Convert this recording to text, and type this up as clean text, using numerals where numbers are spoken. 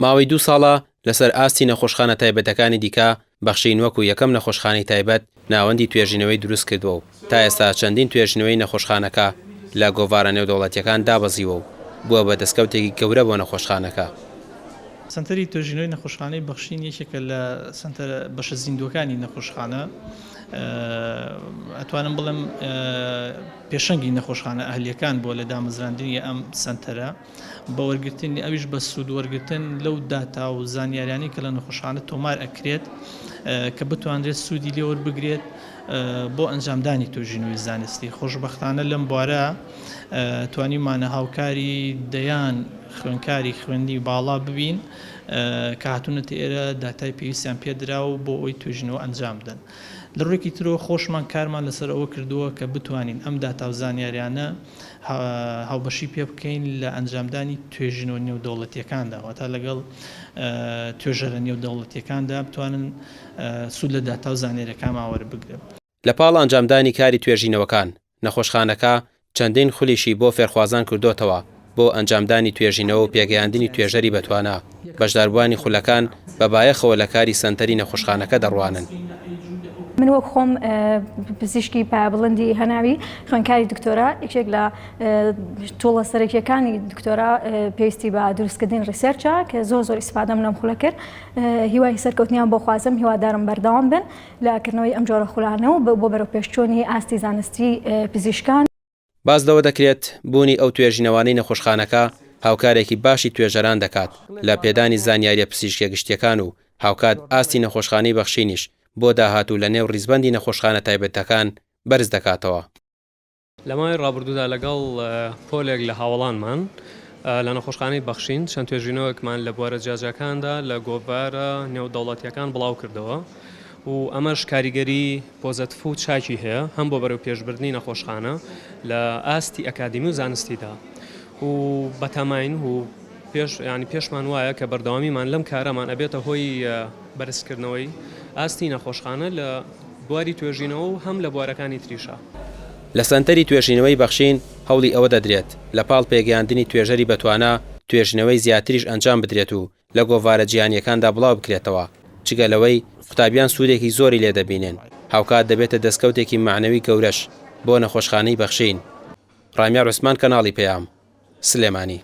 ماوەی دوو ساڵە لەسەر ئاستی نەخۆشخانە تایبەتەکانی دیکە، بەخشین وەکو یەکەم نەخۆشخانەی تایبەت ناوەندی توێژینەوەی دروستکردووە و تا ئێستا چەندین توێژینەوەی نەخۆشخانەکە لە گۆڤارە نێودەوڵەتییەکان دابەزیوە و بووە بە دەستکەوتێکی گەورە بۆ نەخۆشخانەکە. سەنتەری توێژینەوەی نەخۆشخانەی بەخشین یەکێکە لە سەنتەرە بەشە زیندووەکانی نەخۆشخانە، ئەتوانم بڵێم پێشەنگی نەخۆشخانە ئەهلییەکان بووە لە دامەزراندنی ئەم سەنتەرە. بە وەرگرتنی ئەویش بە سوود وەرگرتن لەو داتا و زانیاریانەی کە لە نەخۆشخانە تۆمار ئەکرێت کە بتوانرێت سوودی لێ وەربگرێت بۆ ئەنجامدانی توێژینەوەی زانستی خۆشبەختانە لەم بوارە توانیومانە هاوکاری دەیان خوێنکاری خوێندنی باڵا ببین کە هاتوونەتە ئێرە داتای پێویستیان پێدرا و بۆ ئەوەی توێژینەوە ئەنجام بدەن لە ڕوویەکی ترەوە خۆشمان کارمان لەسەر ئەوە کردووە کە بتوانین ئەم داتا و زانیاریانە هاوبەشی پێ بکەین لە ئەنجامدانی توێژینەوە نێودەوڵەتییەکاندا، واتە لەگەڵ توێژەرە نێودەوڵەتییەکاندا بتوانن سوود لە داتا و زانیارییەکانمان وەربگرن. لە پاڵ ئەنجامدانی کاری توێژینەوەکان، نەخۆشخانەکە چەندین خولیشی بۆ فێرخوازان کردۆتەوە بۆ ئەنجامدانی توێژینەوە و پێگەیاندنی توێژەری بەتوانا، بەشداربووانی خولەکان بە بایەخەوە لە کاری سەنتەری نەخۆشخانەکە دەڕوانن. من وەک خۆم پزیشکی پایەبڵندی هەناوی خوێندکاری دکتۆرا یەکێک لە توڵە سەرەکیەکانی دکتۆرا پێویستی بە دروستکردنی research ە کە زۆر زۆر ئیسفادەم لەم خولە کرد هیوای سەرکەوتنیان بۆ خوازم هیوادارم بەردەوام بن لە کردنەوەی ئەم جۆرە خولانە و بۆ بەرەوپێشچوونی ئاستی زانستی پزیشکان. باس لەوە دەکرێت، بوونی ئەو توێژینەوانەی نەخۆشخانەکە هاوکارێکی باشی توێژەران دەکات لە پێدانی زانیارییە پزیشکیە گشتییەکان و هاوکات ئاستی نەخۆشخانەی بەخشینیش بۆ داهاتوو لە نێو ڕیزبەندی نەخۆشخانە تایبەتەکان بەرز دەکاتەوە. لە ماوەی ڕابردوودا لەگەڵ پۆلێک لە هاوەڵانمان لە نەخۆشخانەی بەخشین چەند توێژینەوەکمان لە بوارە جیاجیاکاندا لە گۆڤارە نێودەوڵەتییەکان بڵاوکردەوە و ئەمەش کاریگەری پۆزەتف و چاکی هەیە هەم بۆ بەرەو پێشبردنی نەخۆشخانە لە ئاستی ئەکادیمی و زانستیدا و بەتەماین و پێش یانی پێشمان وایە کە بەردەوامیمان لەم کارەمان ئەبێتە هۆی بەرزکردنەوەی ئاستی نەخۆشخانە لە بواری توێژینەوە و هەم لە بوارەکانی تریشا. لە سەنتەری توێژینەوەی بەخشین هەوڵی ئەوە دەدرێت لە پاڵ پێگەیاندنی توێژەری بەتوانا توێژینەوەی زیاتریش ئەنجام بدرێت و لە گۆڤارە جیهانییەکاندا بڵاو بکرێتەوە، جگە لەوەی قوتابیان سوودێکی زۆری لێ دەبینن، هاوکات دەبێتە دەستکەوتێکی مەعنەوی گەورەش بۆ نەخۆشخانەی بەخشین. ڕامیار عوسمان کەناڵی پەیام، سلێمانی.